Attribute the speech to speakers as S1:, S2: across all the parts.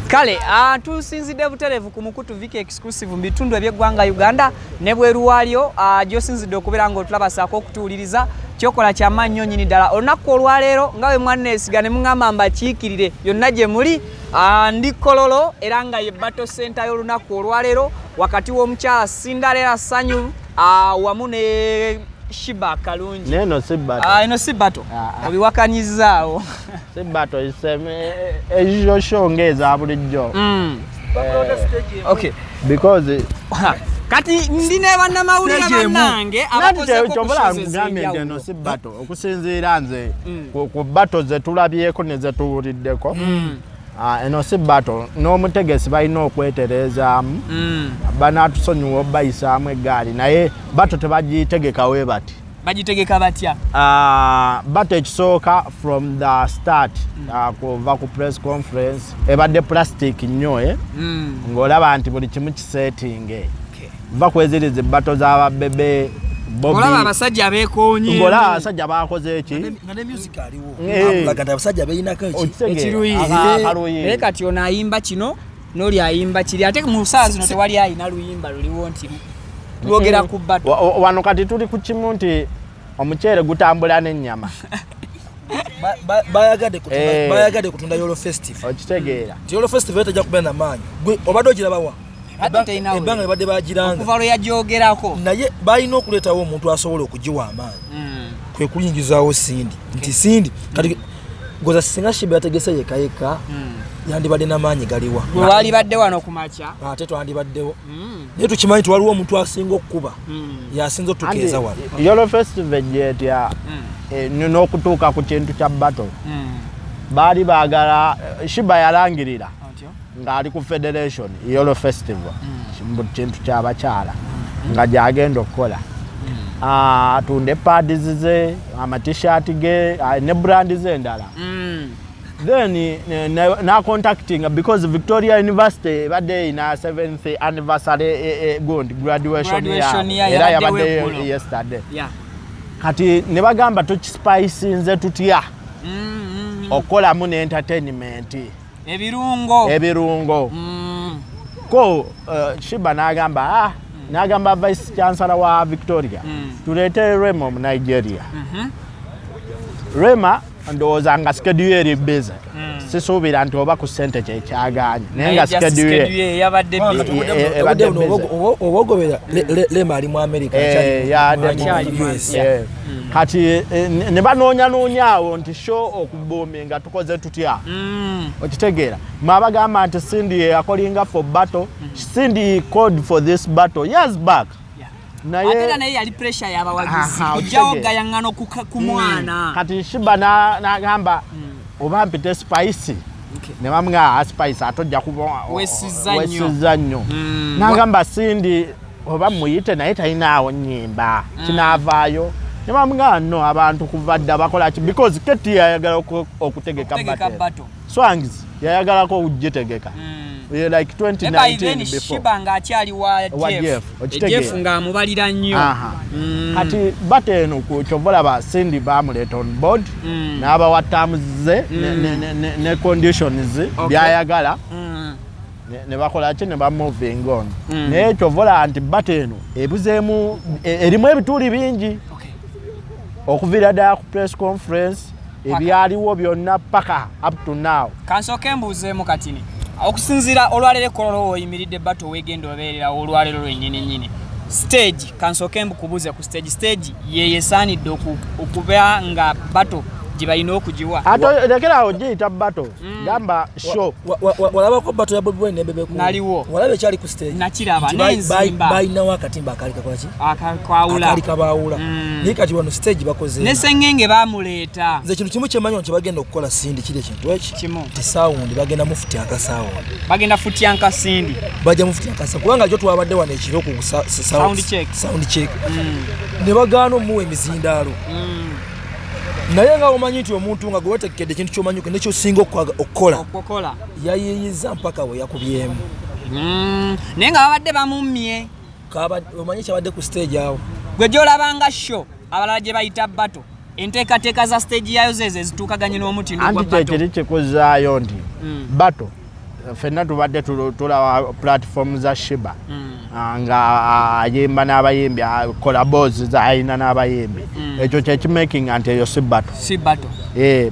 S1: Kale tusinzidde butereevu ku mukutu Viki Exclusive mu bitundu eby'eggwanga Uganda ne bweru waalyo, gy'osinzidde okubeera ng'otulaba saako okutuwuliriza. Kyokola kyamaanyi nnyo nnyini ddala. Olunaku olwaleero nga bwe mwanneesiga ne muŋŋamba mbakiikirire yonna gye muli, ndi Kololo era nga ye Battle Center y'olunaku olwaleero wakati w'omukyala Cinderella Sanyu wamu ne Sheebah Kalungi.
S2: Neno si battle.
S1: Eno si battle.
S2: Ah, ah.
S1: Obiwakanyizaawo.
S2: Si battle, ezo show ng'eza bulijjo.
S1: Okay.
S2: Because
S1: Ha, kati ndi ne bannamawulire
S3: Stage emu.
S1: bannange abakozeeko ku
S2: kyobola
S1: shows
S2: nkugambye nti eno
S1: ez'enjawulo.
S2: si battle, okusinziira nze ku battle ze tulabyeko ne ze tuwuliddeko. Eno si battle, n'omutegesi balina okwetereezaamu. Banaatusonyiwa obayisaamu eggaali, naye battle tebagitegeka we bati.
S1: Bagitegeka batya?
S2: Battle ekisooka, from the start, kuva ku press conference, ebadde plastic nnyo, eh? Ng'olaba nti buli kimu kisetinge. Va kweziriza battle z'ababebe Bobby.
S1: Olaba abasajja abeekoonye.
S2: Ng'olaba abasajja bakoze eki.
S3: Nga ne music aliwo.
S2: Eh.
S3: Akulaga nti abasajja beeyinako eki.
S2: Okitegeera?
S1: Ekiruyi.
S2: Akaluyi.
S1: Naye kati ono ayimba kino, n'oli ayimba kiri, ate mu ssaawa zino tewali ayina luyimba luliwo nti lwogera ku battle.
S2: Wano kati tuli ku kimu nti omuceere gutambula n'ennyama.
S3: Bayagadde
S2: Eh.
S3: Bayagadde kutunda Yolo Festival.
S2: Okitegeera?
S3: Nti Yolo Festival tejja kubeera namaanyi. Gwe obadde ogirabawa?
S1: Ate terina
S3: Ebbanga libadde bagiranga.
S1: Okuva lwe yagyogerako.
S3: Naye balina okuleetawo omuntu asobola okugiwa amaanyi. Kwe kuyingizaawo Cindy, nti Cindy kati goza singa Sheebah yategese yeka yeka, yandibadde n'amaanyi galiwa?
S1: Gwe walibadde wano ku makya.
S3: Ate twandibaddewo, naye tukimanyi nti waliwo omuntu asinga okukuba, yasinza otukeeza wano.
S2: Yolo Festival gyetya n'okutuuka ku kintu kya battle, baali baagala Sheebah yalangirira
S1: Otyo.
S2: ng'ali ku federation, Yolo Festival mbu kintu kyabakyala nga gyagenda okukola. Atunde pads ze, amatishaati ge, ne brand ze endala. Then nacontactinga because Victoria University ebadde erina 7th anniversary, gundi graduation
S1: Graduation
S2: yaabwe.
S1: ya
S2: Era
S1: yabaddewo
S2: yabadde
S1: eggulo.
S2: yesterday. Kati ne bagamba tukispicinze tutya okukolamu ne entertainment,
S1: Ebirungo.
S2: Ebirungo. Ko Sheebah n'agamba, n'agamba vice chancellor wa Victoria, tuleete Rema omu Nigeria. Rema ndowooza nga schedule eri busy, sisuubira nti oba ku ssente kyekyaganye, naye nga
S1: Naye just
S2: schedule
S1: schedule ye yabadde busy.
S2: Ebadde busy.
S3: Oba ogobera Rema ali mu America.
S2: Eh,
S3: akyali
S1: Akyali
S3: mu
S1: mu
S3: US.
S2: Eh, kati ne banoonyanoonya awo nti show okubuuminga tukoze tutya? Okitegeera? Mwabagamba nti Cindy yakolinga for battle. Cindy called for this battle years back.
S1: Ate era
S2: Naye
S1: naye yali pressure y'abawagizi
S2: Aha,
S1: kujjawo
S2: okitegeera.
S1: gayaŋŋano ku mwana.
S2: Kati Sheebah n'agamba oba mpite Spice. Ne bamugamba, "Spice ate ojja kuba
S1: Weesizza nnyo."
S2: Weesizza nnyo. N'agamba Cindy oba muyite, naye talinaawo nnyimba kinaavaayo. Ne bamugamba no, abantu kuva dda bakola ki, because Keti yayagala okutegeka
S1: Okutegeka
S2: battle.
S1: battle.
S2: Swangs yayagalako okugitegeka. Yeah, like
S1: Ne by then
S2: 2019 before.
S1: Sheebah ng'akyali wa
S2: Wa
S1: Jeff.
S2: Jeff, okitegeera.
S1: Jeff ng'amubalira nnyo.
S2: Aha. Kati battle eno kyova olaba Cindy bamuleeta on board, n'abawa terms ze ne conditions byayagala, ne bakola ki, ne bamoving on. Naye kyova olaba nti battle eno ebuzeemu, erimu ebituuli bingi okuviira ddala ku press conference, ebyaliwo byonna paka up to now.
S1: Kansooke mbuuzeemu katini, okusinziira olwaleero ekololo woyimiridde, battle weegenda obeererawo olwaleero lwennyini nnyini, stage, kansooke mbukubuuze ku stage, stage yeyesaanidde okuba nga battle gye balina okugiwa?
S2: Ate lekerawo giyita battle, gamba show.
S3: Walabako battle ya Bobi Wine ne Bebe Cool?
S1: Naliwo.
S3: Walaba ekyali ku stage?
S1: Nakiraba,
S3: Nti
S1: n'enzimba.
S3: balinawo akatimba akaali kakolaki?
S1: Akakwawula.
S3: Akaali kabaawula. Naye kati wano stage bakoze
S1: Ne sengenge bamuleeta.
S3: Nze kintu kimu kyemanyi nti bagenda okukola Cindy kiri ekintu eki
S1: Kimu.
S3: nti sound bagenda mufutyanka sound.
S1: Bagenda futyanka Cindy.
S3: Bajja mufutyanka sound, kubanga jo twabadde wano ekiro ku
S1: Sound check.
S3: Sound check, ne bagaana omuwa emizindaalo. Naye nga omanyi nti omuntu nga gwe wetegekedde ekintu kyomanyi nekyosinga okukola,
S1: okukola,
S3: yayiyiza mpaka we yakubyemu.
S1: Naye nga babadde bamummye.
S3: Omanyi kyabadde ku stage awo?
S1: Gwe gyolabanga show abalala gye bayita battle, enteekateeka za stage yayo zezo ezituukaganye n'omutindo gwa
S2: Anti
S1: battle.
S2: Kyekiri kikuzaayo nti battle Ffenna tubadde tulaba platform za Sheebah nga ayimba n'abayimbi, collabos zayina n'abayimbi. Ekyo kyekimakinga nti eyo si battle.
S1: Si battle.
S2: Eh,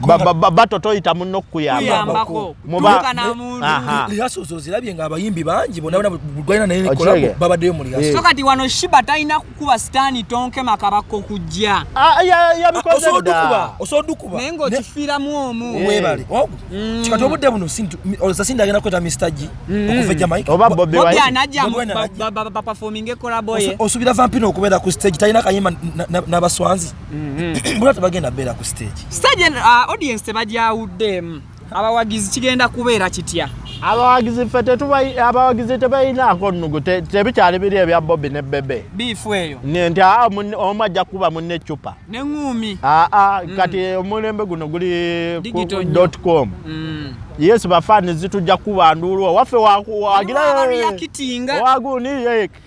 S2: battle toyita munno okukuyamba.
S1: Kuyambako kutuuka na muntu.
S3: Rehearsals ozirabye nga abayimbi bangi bonna bonna gwalina naye
S2: Okirege.
S3: collabo babaddeyo mu rehearsal.
S1: So kati wano Sheebah talina kukuba sitaani tonkema kabakko kujja.
S2: Ah, yabikoze
S3: Osobola
S2: dda.
S3: odukuba, osobola odukuba.
S1: Naye ng'okifiiramu omu.
S3: Weebale. Kati obudde buno olowooza Cindy agenda kweta Mr. G okuva e Jamaica?
S2: Oba Bobi
S1: Bobi
S2: Wine.
S1: anajja
S3: Bobi Wine anajja.
S1: baperforminge collabo ye.
S3: Osuubira Vampino okubeera ku stage talina kayimba n'abaswanzi? Bula tebagenda beera ku stage.
S1: Stage, audience tebajawuddemu, abawagizi kigenda kubeera kitya?
S2: Abawagizi ffe abawagizi tebalinaako nnugu, tebikyali biri ebya Bobi ne Bebe.
S1: Beef eyo.
S2: Nti omu ajja kuba munne eccupa.
S1: Neŋŋuumi.
S2: Aa, kati omulembe guno guli
S1: Digital nnyo.
S2: dot com. Yes, bafaani zitujja kuba nduulu waffe wagira
S1: Abareactinga.
S2: waguni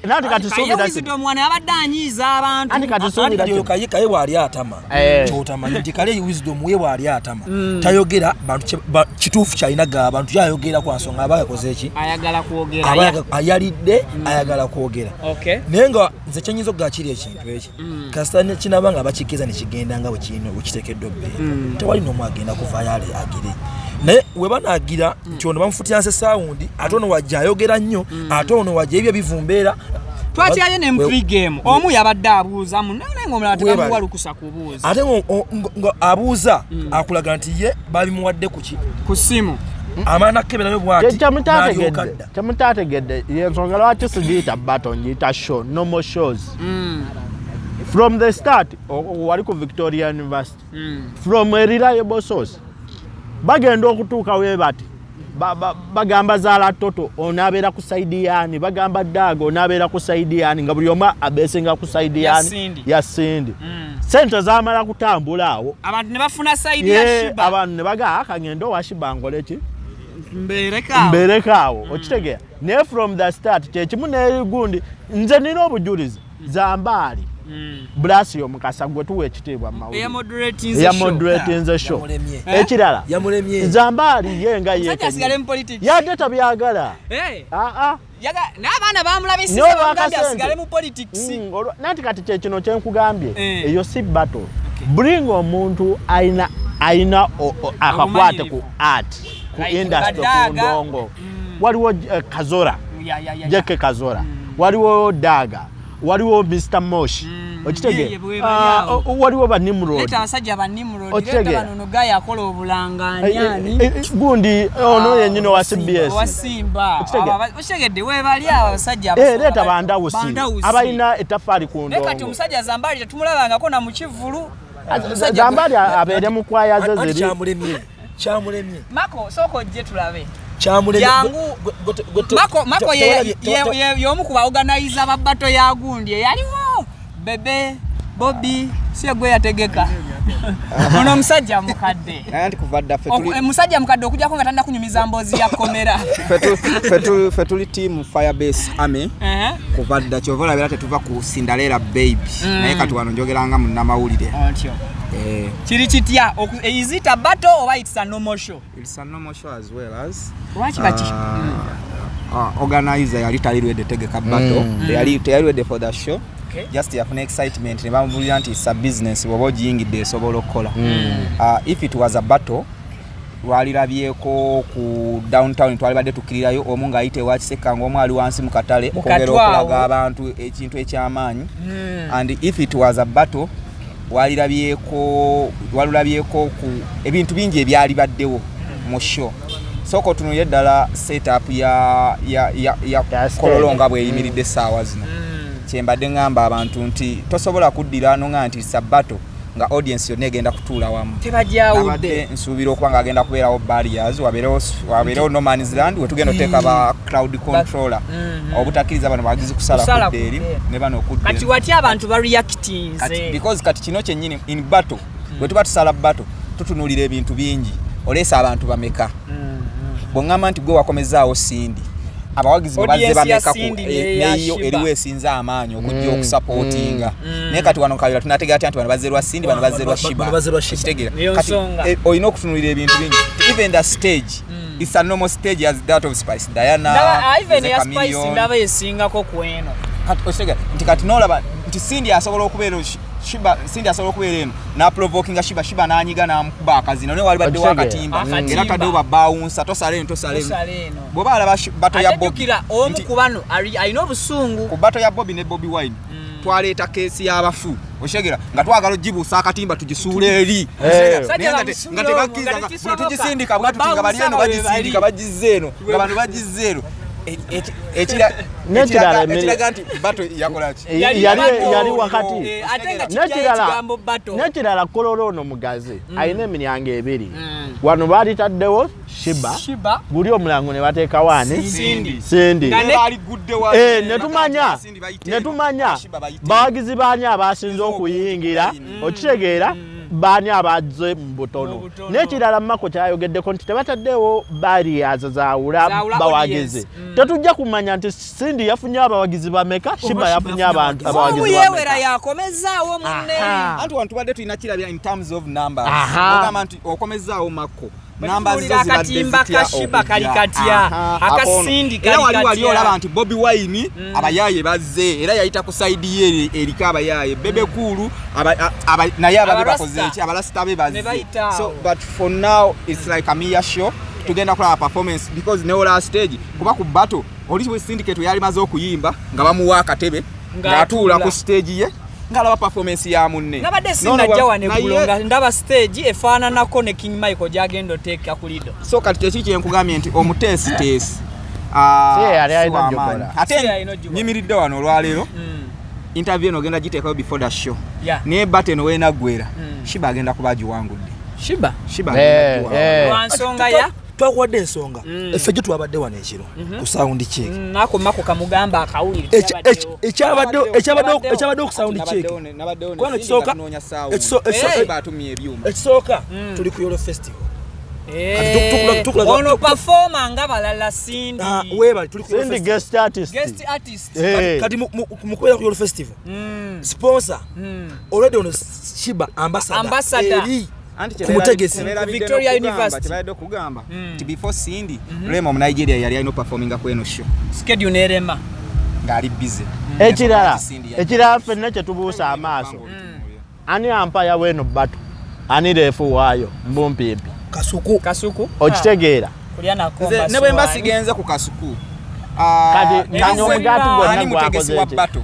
S2: nanti kati suubira kino.
S1: Wisdom wano yabadde anyiiza abantu.
S2: Anti kati
S3: Anti
S2: suubira
S3: kati oyo
S2: kino.
S3: Kaye bw'ali atama, kyotamanyi nti kale Wisdom ye bw'ali atama tayogera bantu kituufu kyalina ga abantu yayogera kwa nsonga aba yakoze eki.
S1: Ayagala kwogera.
S3: Aba ayalidde, ayagala kwogera. Naye nga nze kyenyinza okugaa kiri ekintu eki, kasita kinaba nga bakikkiriza ne kigenda nga bwe kiteekeddwa obbeera, tewali n'omu agenda kuvaayo ale agire. Naye we banaagira nti ono bamufutira nse sound, ate ono wajja ayogera nnyo, ate ono wajja ebyo bivumbeera.
S1: Twatyayo ne mu pregame omu yabadde abuuza munne, naye ng'omulala tebamuwa
S3: Weebale.
S1: lukusa kubuuza.
S3: Ate nga abuuza akulaga nti ye babimuwadde ku ki?
S1: Ku ssimu.
S3: Amala nakkeberayo bw'ati n'alyoka adda.
S2: Kyemutategedde yensonga lwaki sigiyita battle, ngiyita show, normal shows. From the start wali ku Victoria University, from a reliable source, bagenda okutuuka we bati bagamba Zaala Toto onaabeera ku side yaani, bagamba Daaga onaabeera ku side yaani, nga buli omu abeesinga ku side
S1: Ya
S2: yaani.
S1: Cindy.
S2: Ya Cindy. Sente zamala kutambula awo.
S1: Abantu ne bafuna side ya Sheebah.
S2: Abantu ne bagaa akagenda owa Sheebah nkole ki?
S1: Mbeereko awo.
S2: Mbeereko awo, okitegeera? Naye from the start kyekimu negundi nze nina obujulizi Zambaali Blasio Mukasa gwe tuwa ekitiibwa mu mawulire.
S1: Eyamoderatinze show.
S2: Eyamoderatinze show.
S3: Yamulemye.
S2: Ekirala,
S3: Yamulemye.
S2: Zambaali ye nga ye
S1: Omusajja asigale mu politics.
S2: yadde tabyagala. Aa.
S1: N'abaana bamulabisiza,
S2: Naye
S1: bamugambye
S2: olw'akasente.
S1: asigale mu politics.
S2: Nanti kati kyekino kyenkugambye, eyo si battle. Bring omuntu ayina akakwate ku
S1: Obumanyirivu.
S2: art, ku
S1: Like
S2: industry, ku
S1: Badaaga.
S2: ndongo. Waliwo Kazora,
S1: Ya.
S2: Jeke Kazora, waliwo Daga, waliwo Mr Mosh, okitegeera?
S1: Ye, bwe bali awo.
S2: Waliwo ba Nimrod.
S1: Leeta abasajja ba Nimrod,
S2: Okitegeera?
S1: leeta bano Nogaya akola obulanga, ani?
S2: Gundi ono yennyini owa CBS.
S1: Owa Simba.
S2: Okitegeera?
S1: Okitegedde, weebali abo abasajja
S2: Leeta bandawusi
S1: Bandawusi.
S2: abalina ettafaali ku
S1: Naye kati
S2: ndongo.
S1: omusajja Zambaali tetumulabangako na mu kivvulu. Omusajja
S2: Zambaali abeere mu kwaya ze
S3: Anti
S2: ziri.
S3: kyamulemye, kyamulemye.
S1: Mako, sooka ojje tulabe.
S3: Kyamulemye.
S1: Jangu. Mako y'omu ku baorganizer ba battle ya gundi eyaliwo Bebe Bobi, si ye gwe yategeka ono omusajja mukadde.
S4: Naye anti kuva dda ffe tuli
S1: Musajja mukadde okujjako nga tanda kunyumiza mboozi ya komera.
S4: Ffe tuli team Firebase Army kuva dda, kyova olabira tetuva ku Cinderella Baby. Naye kati wano njogera nga munnamawulire.
S1: Otyo.
S4: Eh.
S1: Kiri kitya? Is it a battle oba it's a normal show?
S4: It's a normal show as well as
S1: Lwaki baki
S4: organizer yali tali ready tegeka battle, teyali ready for the show. Just yafuna excitement ne bamubulira nti it's a business, bw'oba ogiyingidde esobola okukola. If it was a battle, twalirabyeko ku downtown, twalibadde tukkirirayo omu ng'ayita ewa Kiseka ng'omu ali wansi mu katale
S1: Mu
S4: okwongera
S1: katwe awo.
S4: okulaga abantu ekintu eky'amaanyi. And if it was a battle, walirabyeko ku ebintu bingi ebyali baddewo mu show. Sooka otunuulire ddala setup ya
S2: Ya stage.
S4: Kololo nga bweyimiridde essaawa zino. Kyembadde ŋŋamba abantu nti tosobola kuddira noŋŋa nti it's a battle nga audience yonna egenda kutuula wamu.
S1: Tebajawudde.
S4: Nabadde nsuubira okuba nga agenda kubeerawo barriers, wabeerewo no man's land wetugenda oteeka ba crowd controller obutakkiriza bano bagizi kusala
S1: Kusala
S4: kudda eri
S1: kudda eri.
S4: ne bano okudda
S1: Kati
S4: eri.
S1: watya abantu bareactinze?
S4: Kati, because kati kino kyennyini in battle, bwe tuba tusala battle tutunuulira ebintu bingi. Oleesa abantu bameka? Bw'oŋŋamba nti gwe wakomezaawo Cindy, abawagizi bo bazze
S1: Audience ya
S4: bameka
S1: Cindy neya
S4: neyo
S1: Sheebah.
S4: eriwo esinza amaanyi okujja okusupportinga? Naye kati wano Kayira tunategeera atya nti bano bazze lwa Cindy, bano bazze lwa
S3: Bano
S4: Sheebah?
S3: bazze lwa Sheebah.
S4: Okitegeera?
S1: Eyo
S4: Kati,
S1: nsonga.
S4: olina okutunuulira ebintu bingi, even the stage. It's a normal stage as that of Spice Diana.
S1: Ndaba even
S4: Jose
S1: ya Spice
S4: Chameleone.
S1: ndaba esingako ku eno.
S4: Kati okitegera nti kati nolaba nti Cindy asobola okubeera Shiba, Cindy asobola okubeera eno n'aprovokinga Shiba, Shiba n'anyiga n'amukuba akazina naye wali baddewo
S2: Okitegeera.
S4: akatimba
S1: Akatimba.
S4: era taddewo babawunsa tosala eno tosala eno
S1: Tosala eno.
S4: Bw'oba alaba battle ya
S1: Ate
S4: Bobby
S1: jjukira omu
S4: nti
S1: ku bano alina obusungu.
S4: Ku battle ya Bobby ne Bobi Wine twaleeta keesi y'abafu, okitegera, nga twagala ogibuusa akatimba tugisuule eri.
S2: Eh.
S4: Naye nga tebakkiriza,
S1: Nga
S4: nga
S1: tekisoboka.
S4: tugisindika bwe tuti nga bali eno
S1: Babawunsa
S4: bagisindika
S1: bwe bali.
S4: bagizza eno nga bano bagizza eno.
S2: N'ekirala
S4: Ekiraga nti battle yakola ki?
S1: Yali
S2: Yali
S1: battle.
S2: yali wakati.
S1: Eh, ate nga kijjayo
S2: N'ekirala
S1: ekigambo battle.
S2: N'ekirala Kololo ono mugazi alina emiryango ebiri. Wano baalitaddewo Shiba,
S1: Shiba.
S2: guli omulango ne bateekawo ani?
S1: Cindy.
S2: Cindy.
S1: Nga
S4: Baligudde wali.
S2: Eh, netumanya
S4: Cindy bayite eno,
S2: netumanya
S4: Shiba bayite eno.
S2: bawagizi baani abasinze okuyingira, okitegeera, baani abazze mu butono.
S1: Mu butono.
S2: N'ekirala Mako kyayogeddeko nti tebataddewo barriers zaawula
S1: Zaawula
S2: bawagizi.
S1: audience.
S2: Tetujja kumanya nti Cindy yafunye abawagizi bameka, Shiba
S3: Shiba
S2: yafunye
S3: yafunye
S2: abantu
S3: abawagizi.
S1: Omu
S2: abawagizi
S1: yeewera
S2: bameka.
S1: yakomezaawo munne.
S2: Aha.
S4: Anti wano tubadde tulina kirabya in terms of numbers.
S2: Aha.
S4: Ogamba nti okomezaawo Mako, numbers
S1: Bwe
S4: zo
S1: tutunuulira
S4: zibadde
S1: akatimba
S4: zitya
S1: ka Shiba
S4: okujja?
S1: kali katya,
S4: Aha,
S1: aka
S4: akono.
S1: Cindy
S4: Era
S1: kali
S4: wali wali
S1: katya.
S4: olaba nti Bobi Wine abayaaye bazze, era yayita ku side ye eriko abayaaye Bebe Cool naye ababe
S1: Abarasta.
S4: bakoze eki, abalasita be
S1: Ne
S4: bazze.
S1: bayita awo.
S4: So but for now it's like a mere show. Tugenda kulaba performance because ne ola stage kuba ku battle oli we syndicate yali maze okuyimba nga bamuwa akatebe ng'atuula
S1: Ng'atuula.
S4: ku stage ye ng'alaba performance ya munne.
S1: Nabadde
S4: No, no,
S1: sinajja wano eggulo
S4: naye-
S1: nga ndaba stage efaananako ne King Michael gy'agenda oteeka ku Lido.
S4: So kati kyeki kyenkugambye nti omuteesiteesi
S2: Si ye yali
S4: si
S2: alina
S4: w'amaanyi.
S2: ogikola.
S4: Ate
S1: Si ye alina ogikola.
S4: nyimiridde wano olwaleero, interview eno ogenda giteekayo before the show, naye battle eno weenaggwera Shiba agenda kuba agiwangudde.
S1: Shiba.
S4: Shiba agenda kugiwangula.
S1: Lwa nsonga ya
S3: Twakuwadde ensonga. Effe gye twabadde wano ekiro ku sound check.
S1: Nako Mako kamugamba akawulire.
S3: Ekyabaddewo
S1: Yabaddewo.
S3: ekyabaddewo ku sound check.
S4: Nabaddewo ne
S3: Kubanga
S4: Cindy
S3: ekisooka-
S4: nga tunoonya sound. Shiba atumye ebyuma.
S3: Ekisooka tuli ku Yolo Festival. Kati
S1: Ono performer nga balala Cindy.
S3: Ah, weebale, tuli ku Yolo
S2: Cindy
S3: Festival.
S2: guest artist.
S1: Guest artist.
S2: Eh.
S3: Kati mu kubeera ku Yolo Festival, sponsor already ono Shiba ambassador,
S1: Ambassador.
S3: eri
S4: Anti
S3: ku mutegesi.
S4: kyebeerabidde
S1: Victoria
S4: n'okugamba,
S1: University.
S4: kyebeerabidde okugamba nti before Cindy, Rema omu Nigeria yali alina okuperforminga ku eno show
S1: Schedule n'erema.
S4: ng'ali busy.
S2: Ekirala
S4: Cindy yajja.
S2: ekirala ffenna kye tubuusa amaaso, ani ampaya weno battle, ani ref waayo mbumpimpi?
S3: Kasuku.
S1: Kasuku.
S2: Okitegeera?
S1: Kulya nako
S4: Nze ne bwe mba sigenze ku Kasuku,
S2: Kati
S1: manya
S2: omugaati gwonna
S4: ani mutegesi
S2: gwakoze
S4: wa
S2: ki?
S4: battle?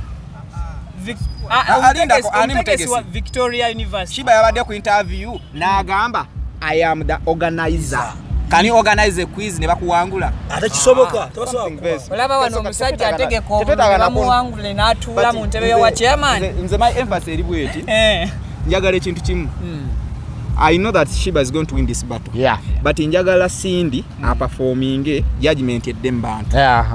S4: Alindako, ani
S1: Omutegesi wa
S4: mutegesi?
S1: Victoria University.
S4: Shiba yabadde ku interview n'agamba, "I am the organizer." Can you organize a quiz ne bakuwangula?
S3: Ate kisoboka, tebasobola
S4: Something
S3: kuba.
S4: very-
S1: Olaba wano omusajja ategeka obululu
S4: Tetwetaaga
S1: ne
S4: nako-
S1: bamuwangule n'atuula
S4: But
S1: mu ntebe wa chairman.
S4: Nze my emphasis eri bweti,
S1: Eh.
S4: njagala ekintu kimu. I know that Shiba is going to win this battle, but njagala Cindy aperforminge, judgment edde mu bantu. That's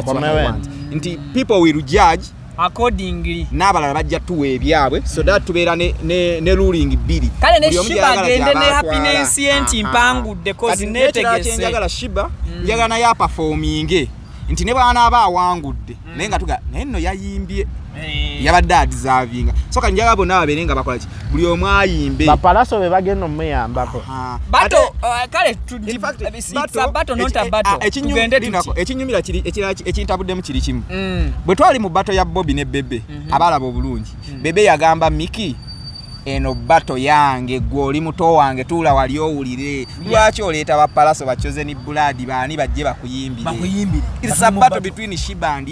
S4: what I
S2: Ekomewo.
S4: want. Nti people will judge
S1: Accordingly.
S4: N'abalala bajja tuwa ebyabwe so that tubeera ne ruling bbiri.
S1: Kale ne
S4: Buli omu
S1: Shiba
S4: gy'ayagala
S1: agende ne
S4: gy'aba atwala.
S1: happiness ye nti
S4: Aha.
S1: mpangudde 'cause
S4: Kati n'ekirala
S1: neetegese.
S4: kyenjagala, Shiba njagala naye aperforminge nti ne bw'anaaba awangudde naye nga tuga naye nno yayimbye, yabadde adeservinga. So kati njagala bonna babeere nga bakola ki, buli omu ayimbe.
S2: Bapalaso be bagenda omuyambako.
S4: Aha.
S1: Battle, kale
S4: In fact,
S1: it's
S4: battle-
S1: a battle, not a battle. Tugende tuti.
S4: Lindako, ekinyumira kiri ekirala ekintabuddemu kiri kimu. Bwe twali mu battle ya Bobi ne Bebe, abalaba obulungi, Bebe yagamba Miki, "Eno battle yange, gwe oli muto wange, tuula wali owulire. Lwaki oleeta bapalaso ba Chosen Blood baani bajje bakuyimbire?"
S3: Bakuyimbire.
S4: It's a battle between Shiba and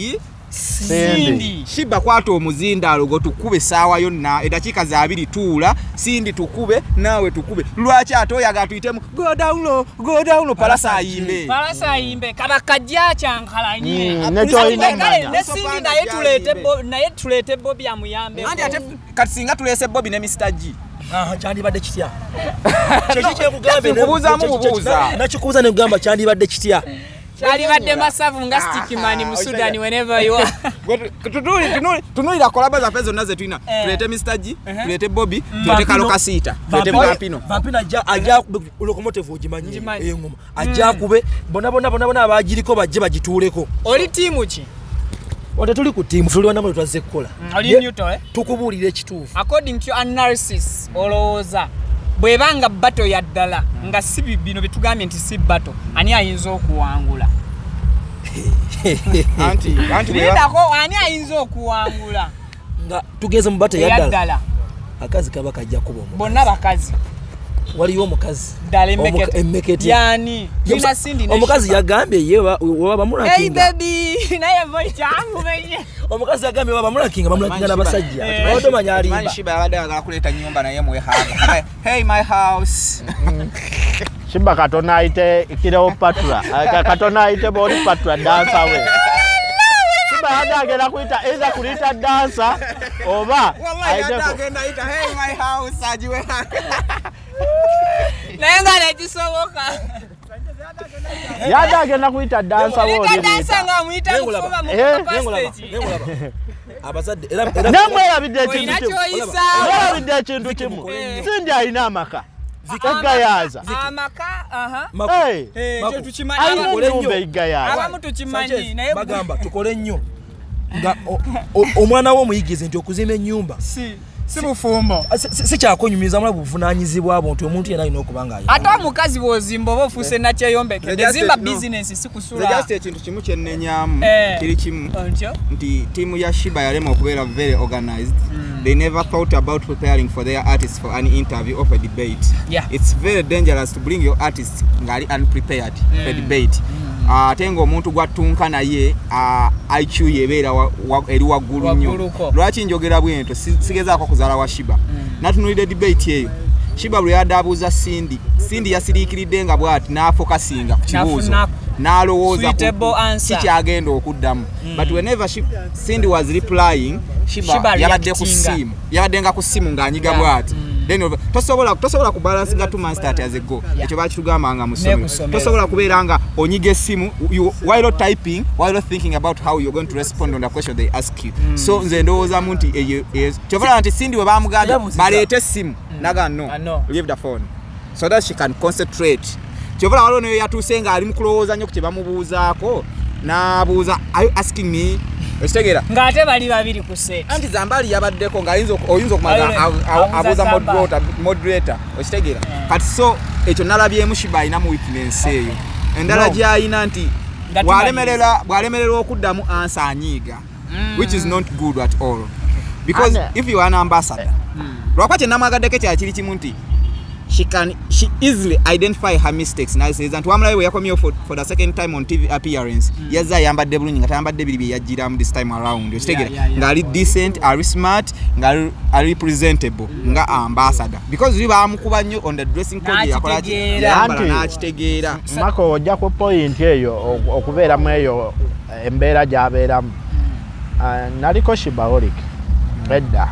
S2: Cindy.
S4: Shiba. Kwata omuzindaalo gwe tukube essaawa yonna, eddakiika za 20 tuula. Cindy tukube, naawe tukube. Lwaki ate oyaga tuyitemu go down low, go down low, Palasa ayimbe?
S1: Palasa ayimbe kaba kajja kyankalanye.
S2: Nekyoyina
S1: Kale
S2: omanya.
S1: ne Cindy naye tuleete Bobi amuyambe.
S4: Anti ate kati singa tuleese Bobi ne Mr G?
S3: Aha, kyandibadde kitya? Kyeki kyekugambye?
S4: Nkubuuzaamu bubuuza.
S3: Nakikubuuza nekugamba kyandibadde kitya?
S1: Kyalibadde masavu nga stickman mu Sudan whenever you are.
S4: Tunuulira collabo zaffe zonna zetulina.
S1: Eh.
S4: Tuleete Mr G, tuleete Bobi, tuleete Kalo Kasiita, tuleete Vampino.
S3: Vampino ajja akube Locomotive, ogimanyi?
S1: Ngimanyi.
S3: Engoma ajja akube bonna bonna bonna bonna abagiriko bajje bagituuleko.
S1: Oli tiimu ki?
S3: Ate tuli ku ttiimu, tuli wanamu twazze kukola.
S1: Oli
S3: Ye-
S1: neutral, eh?
S3: Tukubuulira ekituufu.
S1: According to your analysis, olowooza Bwebanga battle ya ddala nga si bino byetugambye nti si battle, ani ayinza okuwangula?
S4: Anti
S1: Lindako, ani ayinza okuwangula?
S3: Nga tugenze mu battle
S1: eya
S3: yaddala,
S1: ddala.
S3: Akazi kaba kajja kuba omukazi.
S1: Bonna bakazi.
S3: Waliyo omukazi
S1: Ddala emmekete.
S3: Emmekete.
S1: Yani tulina Cindy ne
S3: Omukazi
S1: Shiba.
S3: yagambye ye waba
S1: Hey
S3: bamulakinga.
S1: baby, naye voice yangu.
S3: Omukazi yagambye waba bamulakinga, bamulakinga n'abasajja.
S1: Eh.
S3: Obadde omanya
S4: Manyi
S3: alimba.
S4: Shiba yabadde ayagala kuleeta nyumba naye mwehanga. Hey, my house.
S2: Shiba katono ayite Cleopatra. Katono ayite boli Patra dancer we. Shiba yadde agenda kuyita either kuliyita dancer oba
S4: Wallahi yadde
S2: ayiteko.
S4: agenda ayita hey my house agiwehanga.
S1: Naye nga nekisoboka.
S2: Yadde agenda kuyita dancer we
S1: Leta
S2: oli
S1: dancer
S2: liyita.
S1: nga amuyita
S3: Naye ngulaba.
S1: mukuba mu
S2: Eh.
S3: Naye ngulaba,
S1: capacity.
S3: naye ngulaba. Abazadde era
S2: Naye mwerabidde ekintu
S1: Olina
S2: kimu.
S1: kyoyisaawo.
S2: Mwerabidde ekintu kimu.
S1: Eh.
S2: Cindy alina amaka. Eggayaaza.
S1: Amaka, aha.
S3: Maku,
S2: Hey.
S1: Eh,
S3: Maku.
S1: ekyo tukimanyi.
S2: Alina
S3: Tukole
S2: ennyumba
S3: nnyo.
S2: eggayaaza.
S1: Abamu tukimanyi
S3: Sanchez,
S1: naye
S3: bagamba tukole nnyo nga omwana wo omuyigize nti okuzimba ennyumba
S4: Si bufumbo.
S3: Si kyakwenyumiriza, mula buvunaanyizibwa bwo nti omuntu yenna alina okuba nga
S1: Ate omukazi bw'ozimba oba ofuuse nakyeyombeke.
S4: Nze just
S1: Zimba
S4: no.
S1: bizinensi, si
S4: Nze
S1: kusula.
S4: just ekintu kimu kyennenyaamu
S1: Eh.
S4: kiri kimu
S1: Ontyo?
S4: nti tiimu ya Shiba yalema okubeera very organized. They never thought about preparing for their artists for an interview or for debate. It's very dangerous to bring your artist ng'ali unprepared for debate, ate ng'omuntu gwattunka naye IQ yebeera eri waggulu nnyo.
S1: Wagguluko.
S4: Lwaki njogera bwento? Sigezaako kuzaala wa Shiba. Natunulidde debate eyo, Shiba lwe yadde abuuza Cindy, Cindy yasiriikiridde nga bw'ati n'afokasinga ku kibuuzo
S1: N'afuna
S4: n'alowooza
S1: suitable answer.
S4: kikyagenda okuddamu, but whenever Cindy was replying, Shiba
S1: Shiba
S4: yabadde ku
S1: reactinga.
S4: simu, yabadde nga ku simu ng'anyiga bw'ati. Then tosobola kubalansinga two months start as a go. Ekyo bakitugambanga mu
S1: Ne
S4: ssomero.
S1: ku ssomero.
S4: Tosobola kubeera nga onyiga essimu while typing, while thinking about how you're going to respond on the question they ask you. So nze ndowoozamu nti eyo kyova nti Cindy we bamugambye
S3: Yabuuziza.
S4: baleete essimu naga no,
S1: Ah, no.
S4: leave the phone so that she can concentrate. Kyova waliwo neyo yatuuse ng'ali mu kulowooza nnyo ku kye bamubuuzaako, n'abuuza, "Are you asking me?" Okitegeera?
S1: Ng'ate bali babiri ku set.
S4: Anti Zambali yabaddeko ng'ayinza oyinza okumala
S1: Ayole, abuuza
S4: abuuza
S1: Zambali.
S4: moderator, okitegeera? Kati so ekyo nalabyemu Shiba alinamu weakness eyo. Endala
S2: No.
S4: gy'alina nti
S1: Nga
S4: bw'alemererwa okuddamu answer anyiiga, which is not good at all, because if you are an ambassador, lwakuba kye namwagaddeko ekyala kiri kimu nti she easily identify her mistakes naseeza nti wamulabe bwe yakomyewo for the second time on TV appearance, yazze ayambadde bulungi nga tayambadde biri bye yajjiramu this time around, okitegeera? Ng'ali decent, ali smart, ng'ali ali presentable nga ambassador, because li bamukuba nnyo on the dressing code yakola ki?
S1: N'akitegeera.
S4: Yayambala n'akitegeera.
S2: Mako, ojja ku point eyo okubeeramu eyo embeera gy'abeeramu. Naliko Shibaholic edda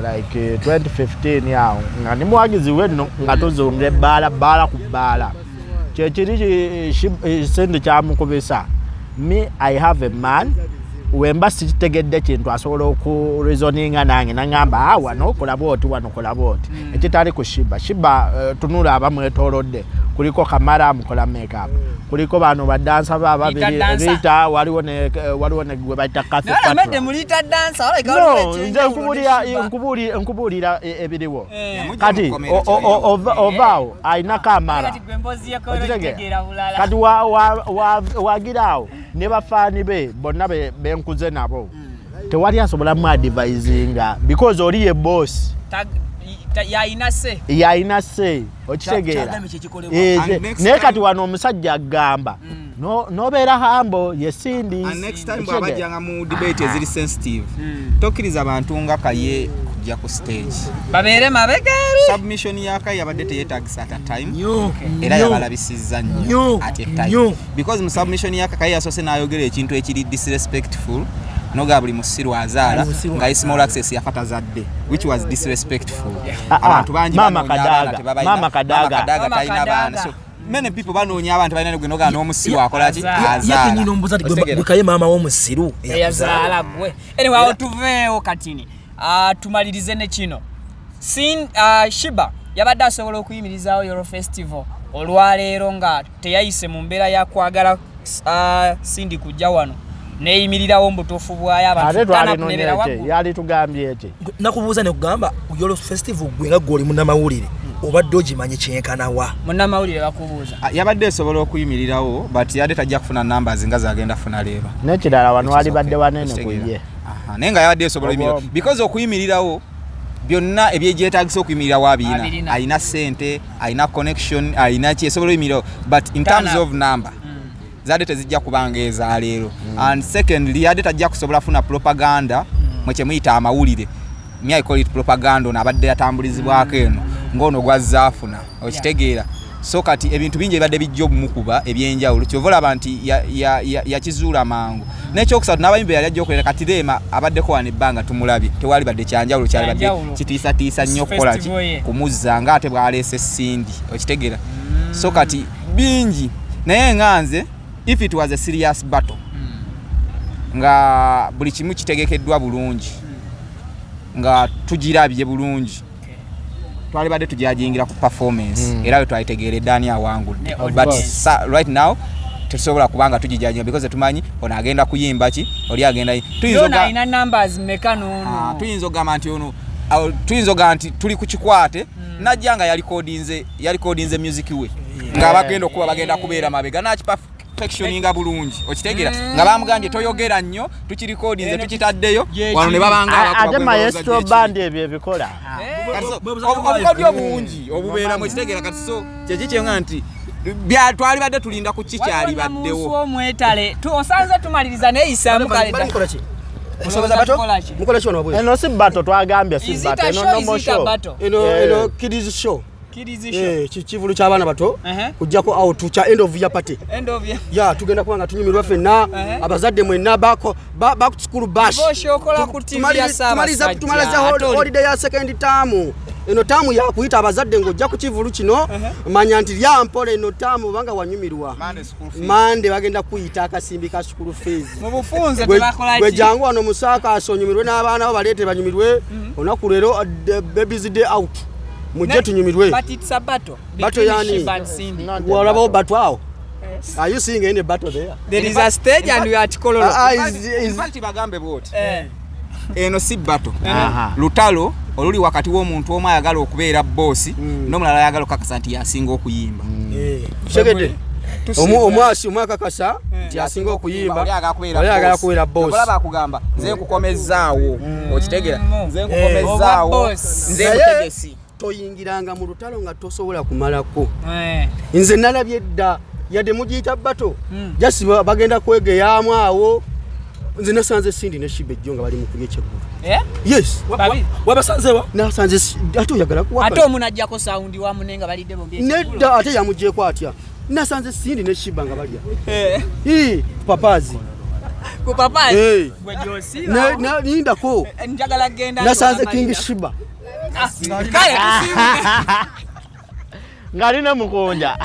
S2: like 2015 awo nga ndi muwagizi we nno, nga tuzunga ebbaala bbaala ku bbaala. Kyekiri Cindy kyamukubisa. Me, I have a man, wemba sikitegedde kintu asobola okureasoninga nange naŋŋamba, "Ah, wano kola bwoti, wano kola bwoti," ekitali ku Shiba. Shiba tunula abamwetoolodde, kuliko Kamara amukola makeup, kuliko bano badansa ba babiri.
S1: Rita dancer.
S2: Rita, waliwo ne gwe bayita Cathy
S1: Naye
S2: Patra.
S1: amedde mulita dancer, olabika
S2: No,
S1: waliwo
S2: nze
S1: ekyenjawulo ne Shiba.
S2: nkubuulira ebiriwo.
S4: Yamujja
S2: Kati
S4: mu kkomera.
S2: ovaawo alina Kamara.
S1: Kati gwe emboozi ye kola
S2: Okitegeera?
S1: okitegeera bulala.
S2: Kati wagira awo ne bafaani be bonna benkuze nabo, tewali asobola mu advisinga because oli ye boss.
S1: Yayina se.
S2: Yalina se, okitegeera?
S3: Kyagambye kyekikolebwa.
S2: Eh,
S4: And next
S2: naye kati
S4: time-
S2: wano omusajja agamba nobeera humble ye Cindy.
S4: And next time
S2: Okitegeera?
S4: bw'abajjanga mu debate eziri sensitive, tokkiriza bantu nga Kaye kujja ku stage.
S1: Babeere mabega eri.
S4: Submission ya Kaye yabadde teyeetagisa at a time
S3: Nnyo,
S4: era
S3: nnyo.
S4: yabalabisizza nnyo
S3: Nnyo,
S4: at a time,
S3: nnyo.
S4: because mu submission ya Kaye yasoose n'ayogera ekintu ekiri disrespectful, noga buli musiru azaala,
S3: Buli musiru
S4: nga
S3: azaala.
S4: small access yafa tazadde, which was disrespectful.
S2: Ah, ah,
S4: Abantu bangi
S2: Mama
S4: banoonya abaana
S2: Kadaga,
S4: tebabalina.
S2: Mama Kadaga.
S4: Mama Kadaga
S1: Mama
S4: talina
S1: Kadaga.
S4: baana, so many people banoonya abantu balina gwe noga n'omusiru akola ki?
S1: Azaala.
S3: Ye
S4: Azaala.
S3: kenyini omubuuza nti
S4: Okitegeera?
S3: gwe Kaye maama w'omusiru
S1: Eyazaala gwe. Anyway, awo tuveewo katini. Ah, tumalirize ne kino. Shiba yabadde asobola okuyimirizaawo Yolo Festival olwaleero nga teyayise mu mbeera ya kwagala Cindy kujja wano, neeyimirirawo mu butuufu bwayo, abantu
S2: Ate
S1: turn up
S2: twalinonye
S1: nebeera
S2: eki
S1: waggulu.
S2: yali tugambye eki?
S3: Nakubuuza nekugamba Yolo Festival, gwe nga gwe oli munnamawulire. Obadde ogimanyi kyenkanawa?
S1: Munnamawulire bakubuuza.
S4: Ah, yabadde esobola okuyimirirawo, but yadde tajja kufuna numbers nga zagenda funa leero.
S2: N'ekirala, wano walibadde wanene ku ye.
S4: Aha, naye nga yabadde esobola oyimirirawo because okuyimirirawo byonna ebyegyetagisa okuyimirirawo abirina.
S1: Abirina.
S4: Alina sente, alina connection, alina ki, esobola oyimirirawo, but in terms
S1: Turn up.
S4: of number zadde tezijja kubanga ezaleero. And secondly, yadde tajja kusobola funa propaganda mwe kyemuyita amawulire. Me, I call it propaganda. Ono abadde yatambulizibwako eno ng'ono gwazza afuna, okitegeera? So kati ebintu bingi ebibadde bijja obumukuba ebyenjawulo, kyova olaba nti yakizuula mangu. N'ekyokusatu, n'abayimbi yali ajja okuleeta, kati Rema abaddeko wano ebbanga, tumulabye, tewali badde kyanjawulo kyalibadde
S1: Kyanjawulo.
S4: kitiisatiisa nnyo okukola ki?
S1: Festival ye.
S4: Kumuzza nga ate bwaleese Cindy, okitegeera? So kati bingi, naye nga nze, if it was a serious battle nga buli kimu kitegekeddwa bulungi, nga tugirabye bulungi, twalibadde tujajingira ku performance era we twalitegeeredde ani awangudde.
S1: Ne
S4: But
S1: audience.
S4: right now tetusobola kubanga tugijajinga because tetumanyi ono agenda kuyimba ki, oli agenda tuyinza
S1: Yona alina numbers meka
S4: Ah,
S1: n'ono?
S4: tuyinza okugamba nti ono awo, tuyinza okugamba nti tuli ku kikwate najja nga yalikodinze music we nga bagenda okuba bagenda kubeera mabega nakiperfectioninga bulungi, okitegeera? Nga bamugambye toyogera nnyo, tukirikodinze,
S1: Eno
S4: tukitaddeyo
S1: gye
S4: wano ne
S1: kiri.
S4: babanga abakuba
S2: Ate
S4: gwe
S2: Maestro
S4: ndowooza
S2: band ebyo ebikola.
S4: Kati so, obukodyo bungi obubeeramu, okitegeera? Kati so kyekikyenga nti twalibadde tulinda ku kikyalibaddewo.
S1: Omwetale osanze tumaliriza neyisaamu kale.
S3: Bali mukola ki?
S1: Olowooza tukola ki?
S3: Mukola ki wano wabweru?
S2: Eno si battle, twagambye si
S1: Is it a
S2: battle, eno
S1: show,
S2: normal
S1: is it a
S2: show.
S1: battle?
S5: Eno
S2: Eh.
S5: eno kids show.
S1: Kids show.
S5: Eh, kivulu ky'abaana bato kujjako out kya end of year party.
S1: End of year.
S5: Ya, tugenda kuba nga tunyumirwa ffenna. Abazadde mwenna bako back to school bash.
S1: Bo shokola ku TV ya Ssaabasajja.
S5: Tumaliza holiday ya second term. Eno term ya kuyita abazadde ng'ojja ku kivulu kino, manya nti lya mpola eno term obanga wanyumirwa.
S4: Monday school fees.
S5: Mande bagenda kuyita akasimbi ka school fees.
S1: Mu bufunze
S5: Gwe
S1: tebakola
S5: gwe
S1: ki?
S5: jangu wano musaaka asonyumirwe n'abaana bo, baleete banyumirwe olunaku leero, the babies day out, mujje tunyumirwe.
S1: But it's a battle
S5: Battle
S1: between
S5: yani?
S1: Sheebah and Cindy.
S2: Not a
S5: Walabawo
S2: battle.
S5: battle awo? Are you seeing any battle there?
S1: There is a stage and we are at Kololo.
S5: Ah, ah,
S4: In fact, bagambe bwoti,
S1: Eh.
S4: eno si battle,
S2: Aha.
S4: lutalo oluli wakati w'omuntu omu ayagala okubeera boss n'omulala ayagala okukakasa nti yasinga okuyimba.
S5: Kitegedde? Omwasi omu akakasa nti asinga okuyimba,
S4: Oli ayagala kubeera
S5: oli ayagala
S4: boss.
S5: kubeera boss.
S4: Olaba akugamba nze nkukomezaawo, okitegeera? Nze
S1: Obwa
S4: nkukomezaawo,
S1: boss.
S4: nze
S5: Naye
S4: mutegesi.
S5: toyingiranga mu lutalo nga tosobola kumalako.
S1: Eh.
S5: Nze nalabye dda, yadde mugiyita battle, just bagenda kwegeyaamu awo. Nze nasanze Cindy ne Sheebah ejjo nga bali mu kulya ekyeggulu.
S1: Eh?
S5: Yes.
S1: Babiri.
S3: Wabasanzewa?
S5: Nasanze ate oyagala kuwaka?
S1: Ate omu n'aggyako sound wa munne nga balidde bombi ekiggulo.
S5: Nedda, ate yamugyeko atya? Nasanze Cindy ne Sheebah nga balya.
S1: Eh.
S5: Ii, papazi.
S1: Ku papazi.
S5: Eh.
S1: Gwe gy'osiiba.
S5: Lindako.
S1: Eh, njagala genda.
S5: Nasanze King Sheebah.
S1: Kale tusiibule.
S2: Ng'alina mukunja.